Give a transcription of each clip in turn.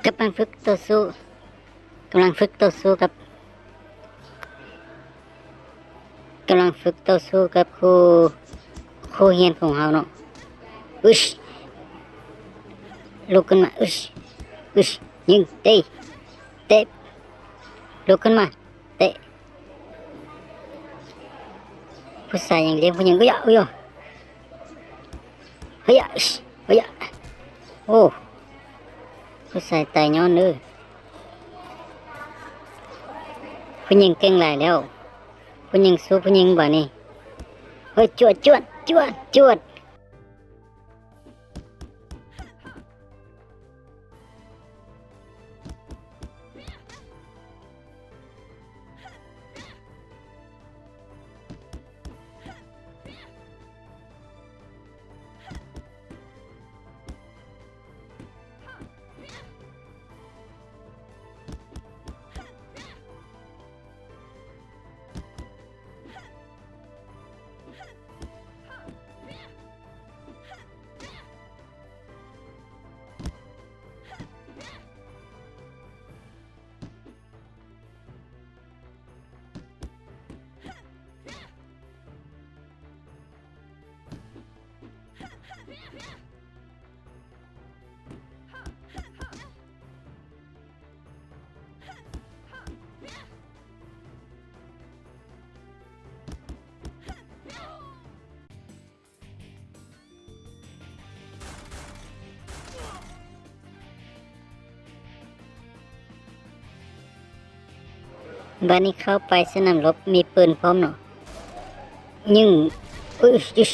ກຳລັງຝຶກຕໍ່ສູ້ ກຳລັງຝຶກຕໍ່ສູ້ກັບ ກຳລັງຝຶກຕໍ່ສູ້ກັບຄູ ຄູຮຽນຂອງເຮົາເນາະ. ອຶຊ ລຸກຂຶ້ນມາ ອຶຊ ອຶຊ ຍິງ ເຕະ ເຕະ ລຸກຂຶ້ນມາ ເຕະ. ຜູ້ຊາຍຍັງລ້ຽງຜູ້ຍິງ ອຸຢະ ອຸຢະ ເຮີຍ ເຮີຍ ໂອ້ ຜູ້ຊາຍຕາຍຍ້ອນເດີ. ຜູ້ຍິງເກັ່ງຫຼາຍແລ້ວ ຜູ້ຍິງສູ້ຜູ້ຍິງບາດນີ້ ເຮີຍ ຈວດ ຈວດ ຈວດ ຈວດ. ບາດນີ້ເຂົ້າໄປສະໜາມລົບ ມີປືນພ້ອມເນາະ ຍິງ ອຶຊ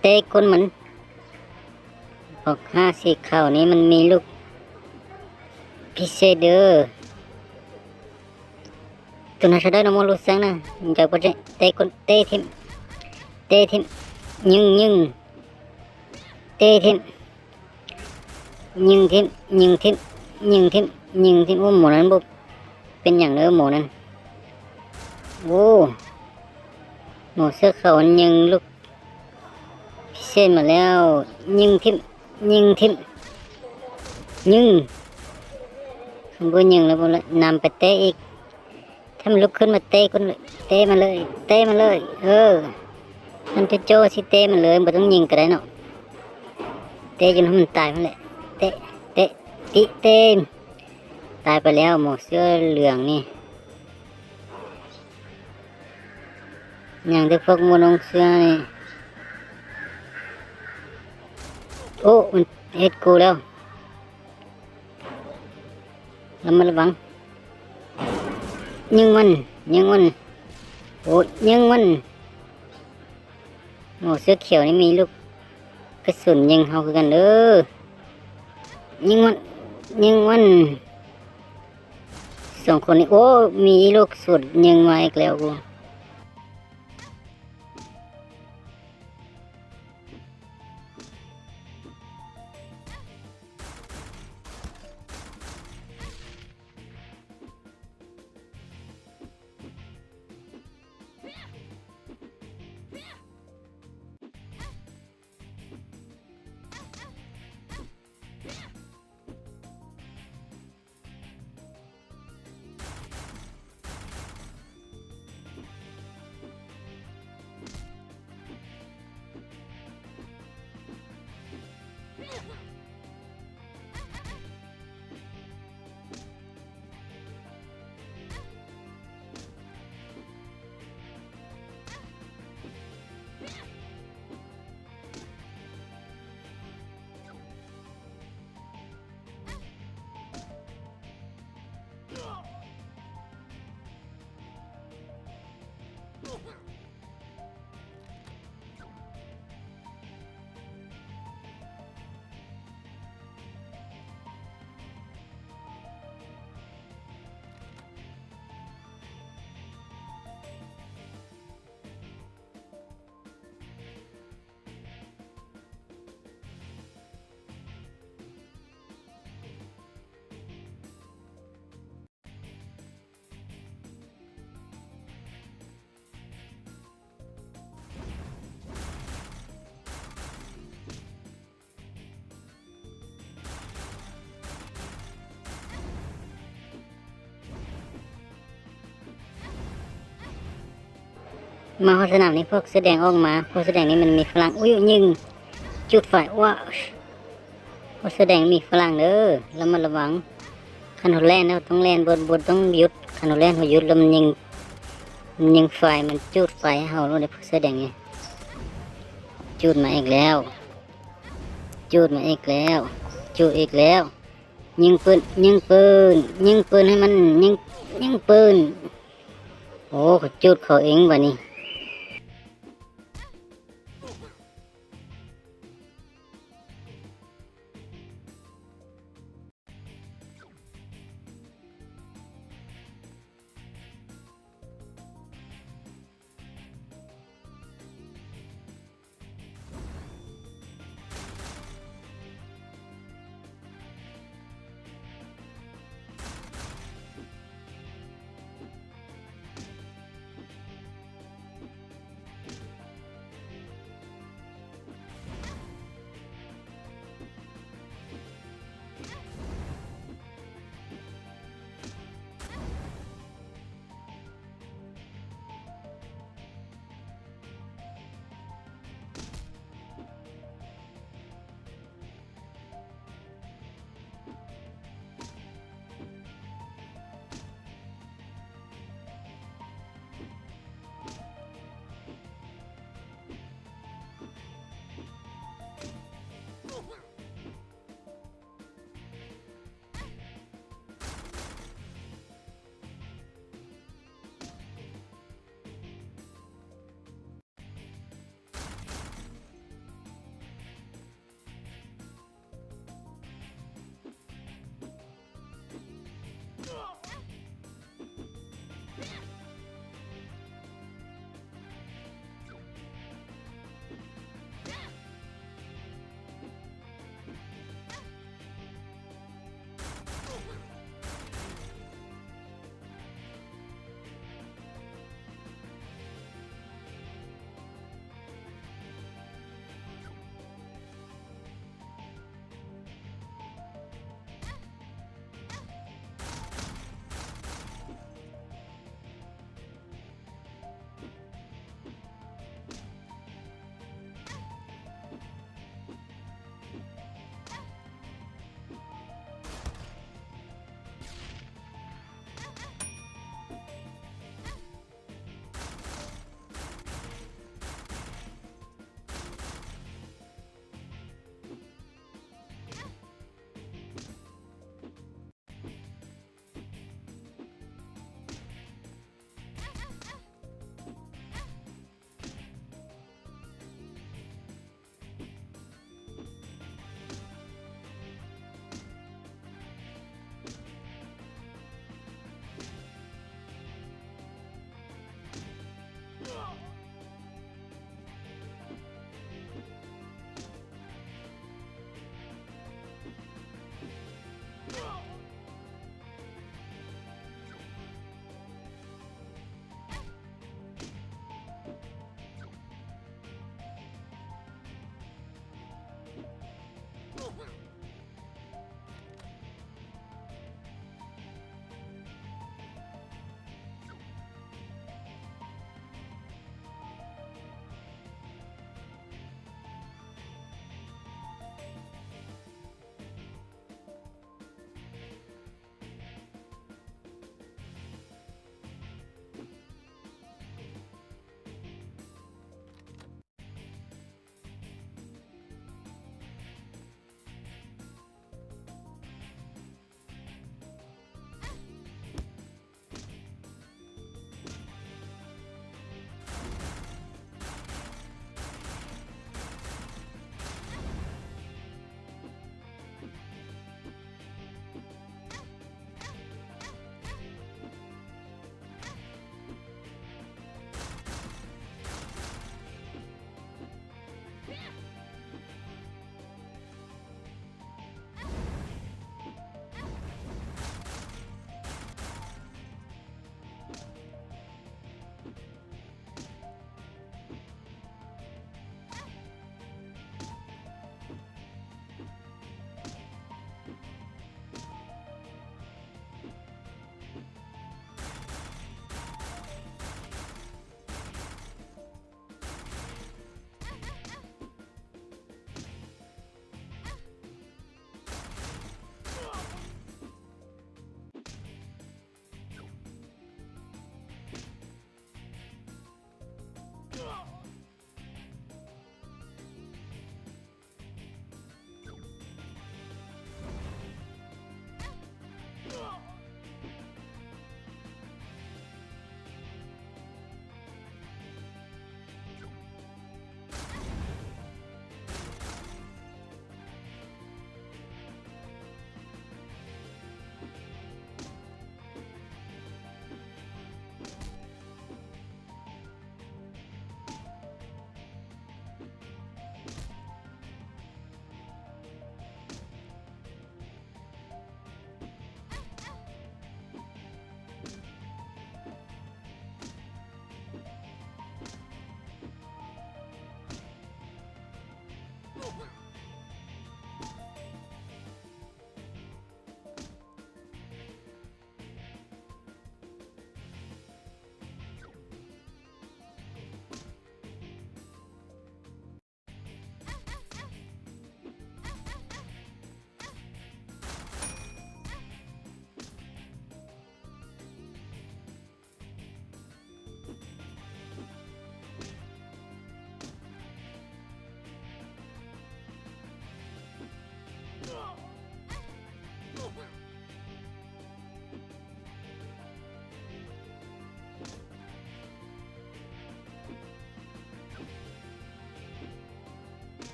ເຕະກົ້ນມັນ. ພວກຫ້າສີຂາວນີ້ມັນມີລູກພິເສດເດີ. ໂຕນັ້ນຊະໄດ້ນະ ໝໍລູແຊງນະ ຈະບໍ່ໄດ້ເຕະກົ້ນ ເຕະຖິ້ມ ເຕະຖິ້ມ ຍິງ ຍິງ ເຕະຖິ້ມ ຍິງຖິ້ມ ຍິງຖິ້ມ ຍິງຖິ້ມ ຍິງຖິ້ມ. ໂອ້ ໝໍນັ້ນບໍ່ເປັນຫຍັງເດີ ໝໍນັ້ນ. ໂອ້ ໝໍເສື້ອຂາວຍິງລູກ ພິເສດມາແລ້ວ ຍິງຖິ້ມ ຍິງຖິ້ມ ຍິງ ຄັນບໍ່ຍິງແລ້ວບໍ່ນຳໄປເຕະອີກ. ຖ້າມັນລຸກຂຶ້ນມາເຕະກົ້ນເລີຍ ເຕະມັນເລີຍ ເຕະມັນເລີຍ ເອີ ມັນໂຈໆ ຊິເຕະມັນເລີຍ ບໍ່ຕ້ອງຍິງກໍໄດ້ເນາະ ເຕະຈົນໃຫ້ມັນຕາຍພຸ້ນແຫຼະ ເຕະ ເຕະ ຕິເຕະ ຕາຍໄປແລ້ວ ໝໍເສື້ອເຫຼືອງນີ້. ຍັງແຕ່ພວກໝໍນຸ່ງເສື້ອນີ້ ໂອ້ ມັນເຮັດກູແລ້ວ ລະມັດລະວັງ ຍິງມັນ ຍິງມັນ ໂອ້ ຍິງມັນ. ໝໍເສື້ອຂຽວນີ້ມີລູກກະສຸນຍິງເຮົາຄືກັນເດີ ຍິງມັນ ຍິງມັນ. ສອງຄົນນີ້ ໂອ້ ມີລູກກະສຸນຍິງມາອີກແລ້ວ. ມາຮອດສະໜາມນີ້ ພວກເສື້ອແດງອອກມາ. ພວກເສື້ອແດງນີ້ມັນມີຝຣັ່ງ. ອຸ້ຍ ຍິງ ຈູດໄຟ. ວ້າ ພວກເສື້ອແດງມີຝຣັ່ງເດີ ລະມັດລະວັງ. ຄັນເຮົາແລ່ນ ເຮົາຕ້ອງແລ່ນ ບໍ່ ບໍ່ຕ້ອງຢຸດ. ຄັນເຮົາແລ່ນ ເຮົາຢຸດແລ້ວ ມັນຍິງ ມັນຍິງໄຟ ມັນຈູດໄຟໃຫ້ເຮົາໂລດເດ້ ພວກເສື້ອແດງນີ້. ຈູດມາອີກແລ້ວ ຈູດມາອີກແລ້ວ ຈູດອີກແລ້ວ. ຍິງປືນ ຍິງປືນ ຍິງປືນໃຫ້ມັນ ຍິງ ຍິງປືນ. ໂອ້ ເຂົາຈູດເຂົາເອງບາດນີ້.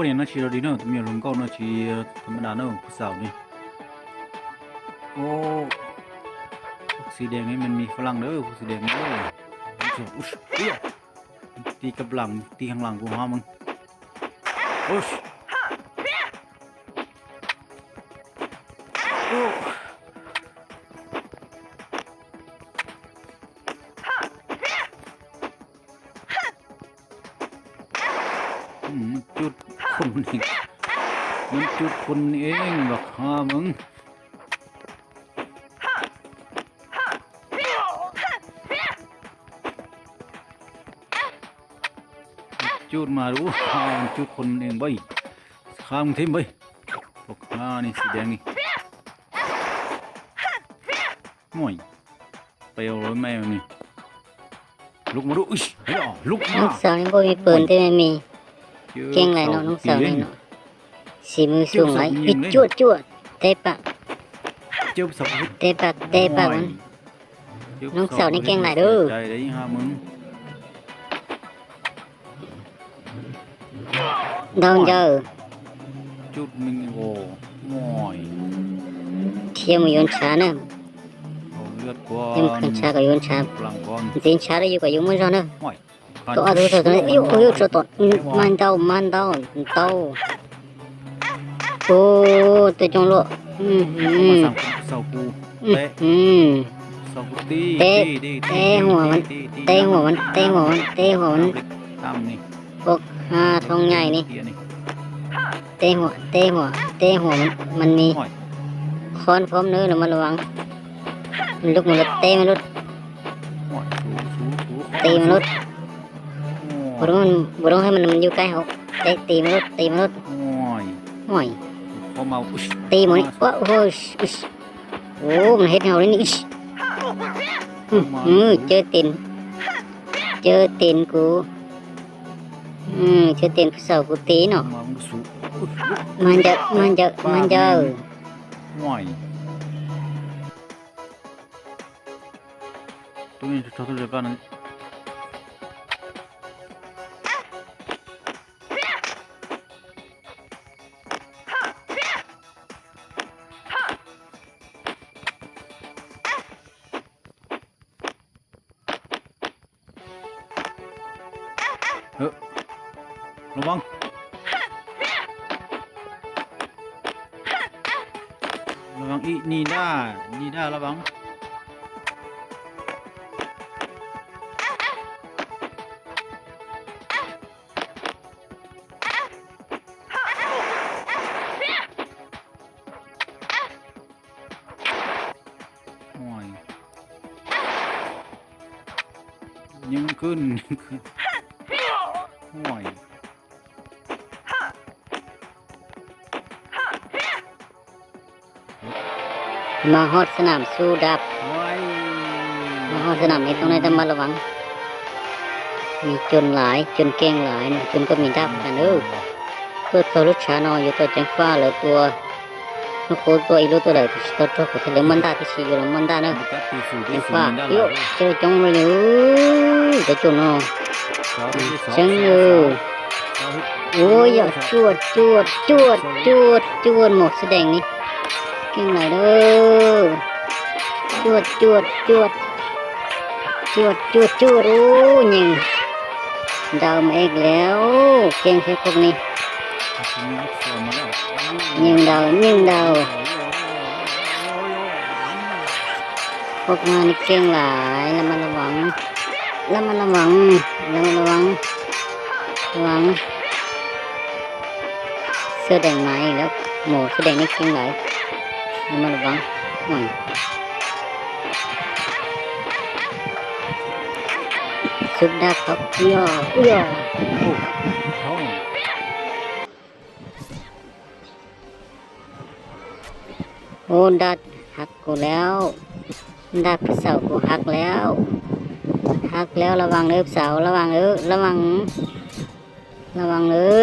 ພວກນີ້ເນາະ ທີ່ລາວດີເນາະ ແຕ່ມີລົມເກົ້າເນາະ ທີ່ທຳມະດາເນາະ ຜູ້ສາວນີ້. ໂອ້ ພວກສີແດງນີ້ແມ່ນມີຝຣັ່ງເດີ ພວກສີແດງນີ້ເດີ. ອຸ້ຍ ຕີກັບຫຼັງ ຕີຂ້າງຫຼັງກູຫາມຶງ. ໂອ້ຍ ໂອ້ ອືມ ມັນຈຸດຄົນມັນເອງ ມັນຈຸດຄົນມັນເອງ ບັກຫາມຶງ. ຈູດມາດູ ມັນຈູດຄົນເອງເວີຍ ຂ້າມທີມເວີຍ ພວກຫ້ານີ້ ສີແດງນີ້ ໂອ້ຍ ໄປເອົາໂລດແມ່ມັນນີ້ ລຸກມາດູ ອຸ້ຍ ລຸກມາ. ນ້ອງສາວນີ້ບໍ່ມີປືນຕິແມ່ມີ ເກັ່ງຫຼາຍເນາະ ນ້ອງສາວນີ້ເນາະ ສີມືສູງຫຼາຍ ຈວດ ຈວດ ເຕະປາກ ເຈັບສອກ ເຕະປາກ ເຕະປາກມັນ. ນ້ອງສາວນີ້ເກັ່ງຫຼາຍເດີ ໃຈໄດ້ຫາມຶງ ດອງເຈີ ຈຸດໜຶ່ງ ໂອ້ ໂອ້ຍ ທຽມຢູ່ນຊາເນີ ເອົາເລືອດກວ່າ ທຽມຂຶ້ນຊາກໍຢູ່ນຊາ ຫຼັງກ່ອນ ຊິນຊາໄດ້ຢູ່ກໍຢູ່ມື້ເຊົ້າເນີ ໂອ້ຍ ໂຕອາໂຕໂຕໂຕ ໂອ້ຍ ໂອ້ຍ ໂຕ ມັນເຕົາ ມັນເຕົາ ເຕົາ. ໂອ້ ເຕະຈົງໂລະ ອືມ ມາສາມຄົນ ເສົາກູ ອືມ ເຕະ ອືມ ເສົາກູຕີ ເຕະ ເຕະ ເຕະຫົວມັນ ເຕະຫົວມັນ ເຕະຫົວມັນ ເຕະຫົວມັນ ຕາມນີ້ ພວກຫ້າທ້ອງໃຫຍ່ນີ້ ເຕະນີ້ ເຕະຫົວ ເຕະຫົວ ເຕະຫົວມັນ ມັນມີ ໂອ້ຍ ຄ້ອນພ້ອມເນີ ລະມັດລະວັງ ມັນລຸກມາໂລດ ເຕະມັນໂລດ ໂອ້ຍ ສູ ສູ ສູ ເຕະມັນໂລດ ບໍ່ຕ້ອງ ບໍ່ຕ້ອງໃຫ້ມັນ ມັນຢູ່ໃກ້ເຮົາ ເຕະ ຕີມັນໂລດ ຕີມັນໂລດ ໂອ້ຍ ໂອ້ຍ ເຂົ້າມາ ອຸ້ຍ ຕີມັນນີ້ ໂອ້ຍ ໂອ້ຍ ໂອ້ ມັນເຮັດໃຫ້ເຮົາເລີຍນີ້ ອື ເຈີຕີນ ເຈີຕີນກູ ອື ເຈີຕີນຜູ້ສາວກູຕີເນາະ ມາເດີ ມາເດີ ມາເດີ ໂອ້ຍ. ເອີ ລະວັງ ລະວັງອີກ ນີດາ ນີດາ ລະວັງ. ໂອ້ຍ ຍິງມັນຂຶ້ນ ໂອ້ຍ ມາຮອດສະໜາມສູ້ດາບ ໂອ້ຍ ມາຮອດສະໜາມນີ້ຕ້ອງໄດ້ລະມັດລະວັງ ມີໂຈນຫຼາຍ ໂຈນເກັ່ງຫຼາຍເນາະ ໂຈນກໍມີດາບຄືກັນເດີ. ຕົວ ຕົວລຸດຊາເນາະ ຢູ່ຕົວແຈ້ງຟ້າ ແລ້ວຕົວ ໂອ້ໂຫ ຕົວອີລຸ ຕົວໃດທີ່ຊິຕົວ ຕົວ ຕົວເລມອນດາ ທີ່ຊິຢູ່ເລມອນດາເນາະ ແຈ້ງຟ້າ ໂຍ ເຈີຈົງເລີຍ ເອີ ເຈີຈົງເນາະ ເຈີເລີຍ ໂອ້ຍ ຈວດ ຈວດ ຈວດ ຈວດ ຈວດ ໝວກສະແດງນີ້ ເກັ່ງຫຼາຍເດີ ຈວດ ຈວດ ຈວດ ຈວດ ຈວດ ຈວດ ໂອ້ ຍິງດາວມາອີກແລ້ວ ເກັ່ງແທ້ພວກນີ້ ຍິງດາວ ຍິງດາວ ພວກເຮົານີ້ເກັ່ງຫຼາຍ ລະມັດລະວັງ ລະມັດລະວັງ ລະມັດລະວັງ ລະວັງ. ເສື້ອແດງມາອີກແລ້ວ ໝໍເສື້ອແດງນີ້ເກັ່ງຫຼາຍ ລະມັດລະວັງ ໂອ້ຍ ສຸກດາບເຂົາ ເອີ ເອີ ໂອ້ ດາບຫັກກູແລ້ວ ດາບເສົາກູຫັກແລ້ວ ຫັກແລ້ວ ລະວັງເດີເສົາ ລະວັງເດີ ລະວັງ ລະວັງເດີ